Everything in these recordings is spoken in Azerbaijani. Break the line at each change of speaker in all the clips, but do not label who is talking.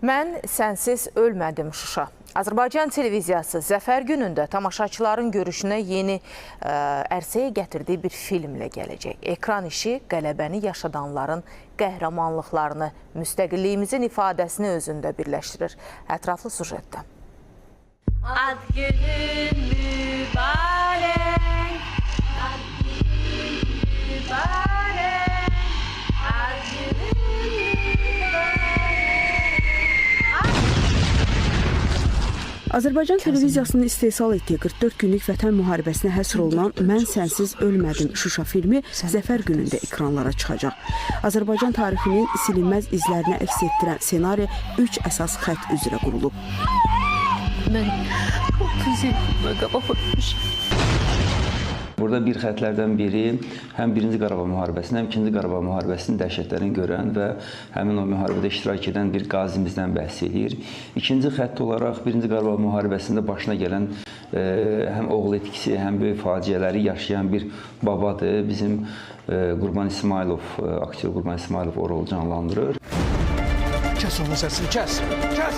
Mən sənsiz ölmədim, Şuşa. Azərbaycan televiziyası Zəfər günündə tamaşaçıların görüşünə yeni ərsəyə gətirdiyi bir filmlə gələcək. Ekran işi qələbəni yaşadanların qəhrəmanlıqlarını, müstəqilliyimizin ifadəsini özündə birləşdirir. Ətraflı sujetdə.
Ad günün mübarək, ad günün mübarək, ad günün mübarək.
Azərbaycan televiziyasının istehsal etdiyi 44 günlük vətən müharibəsinə həsr olunan Mən sənsiz ölmədim Şuşa filmi Zəfər günündə ekranlara çıxacaq. Azərbaycan tarixinin silinməz izlərini əks etdirən ssenari 3 əsas xətt üzrə qurulub.
Mən 30 il qabaq ölmüşəm.
Burada bir xətlərdən biri həm Birinci Qarabağ müharibəsinin, həm İkinci Qarabağ müharibəsinin dəhşətlərini görən və həmin o müharibədə iştirak edən bir qazimizdən bəhs eləyir. İkinci xətt olaraq Birinci Qarabağ müharibəsində başına gələn həm oğul itkisi, həm böyük faciələri yaşayan bir babadır. Bizim Qurban İsmayılov, aktyor Qurban İsmayılov o rolu canlandırır.
Kəs onun səsini, kəs! Kəs!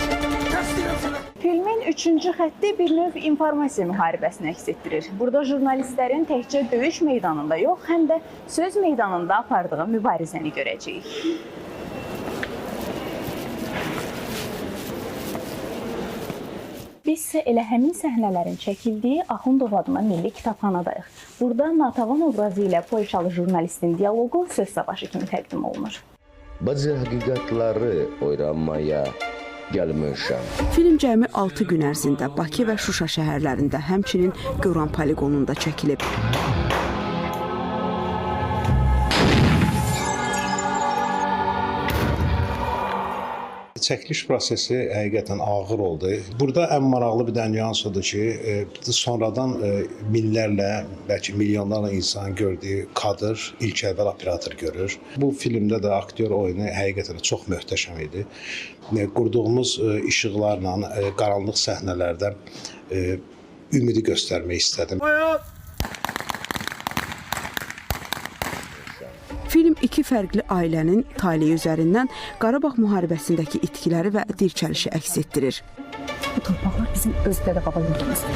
Kəs deyirəm sənə!
Filmin üçüncü xətti bir növ informasiya müharibəsini əks etdirir. Burada jurnalistlərin təkcə döyüş meydanında yox, həm də söz meydanında apardığı mübarizəni görəcəyik. Biz isə elə həmin səhnələrin çəkildiyi Axundov adına Milli Kitabxanadayıq. Burada Natavan obrazı ilə polşalı jurnalistin dialoqu söz savaşı kimi təqdim olunur.
Bazı həqiqətləri öyrənməyə gəlmişəm.
Film cəmi 6 gün ərzində Bakı və Şuşa şəhərlərində, həmçinin Goran poliqonunda çəkilib.
Çəkiliş prosesi həqiqətən ağır oldu. Burada ən maraqlı bir də nüans odur ki, sonradan minlərlə, bəlkə milyonlarla insanın gördüyü kadr ilk əvvəl operator görür. Bu filmdə də aktyor oyunu həqiqətən çox möhtəşəm idi. Qurduğumuz işıqlarla qaranlıq səhnələrdə ümidi göstərmək istədim.
Film iki fərqli ailənin taleyi üzərindən Qarabağ müharibəsindəki itkiləri və dirçəlişi əks etdirir.
Bu torpaqlar bizim öz dədə-baba yurdumuzdur.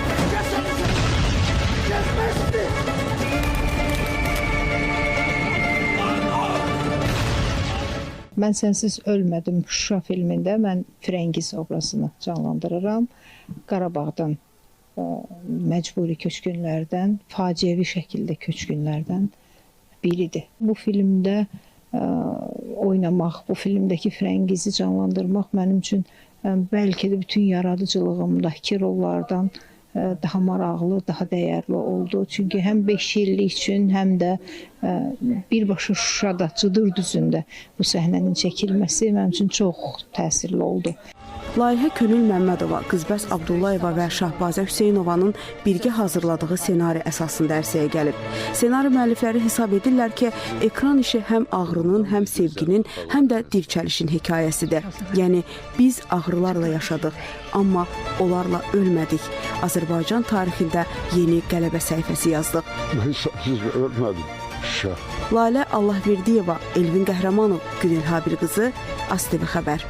Mən sənsiz ölmədim Şuşa filmində mən Firəngiz obrazını canlandırıram. Qarabağdan məcburi köçkünlərdən, faciəvi şəkildə köçkünlərdən biridir. Bu filmdə oynamaq, bu filmdəki Firəngizi canlandırmaq mənim üçün bəlkə də bütün yaradıcılığımdakı rollardan daha maraqlı, daha dəyərli oldu. Çünki həm 5 illik üçün, həm də birbaşa Şuşada, Cıdır düzündə bu səhnənin çəkilməsi mənim üçün çox təsirli oldu.
Layihə Könül Məmmədova, Qızbəs Abdullayeva və Şahbazə Hüseynovanın birgə hazırladığı ssenari əsasında ərsəyə gəlib. Ssenari müəllifləri hesab edirlər ki, ekran işi həm ağrının, həm sevginin, həm də dirçəlişin hekayəsidir. Yəni biz ağrılarla yaşadıq, amma onlarla ölmədik. Azərbaycan tarixində yeni qələbə səhifəsi yazdıq.
Mən sənsiz ölmədim Şuşa.
Lalə Allahverdiyeva, Elvin Qəhrəmanov, Günel Habil qızı, ASTV xəbər.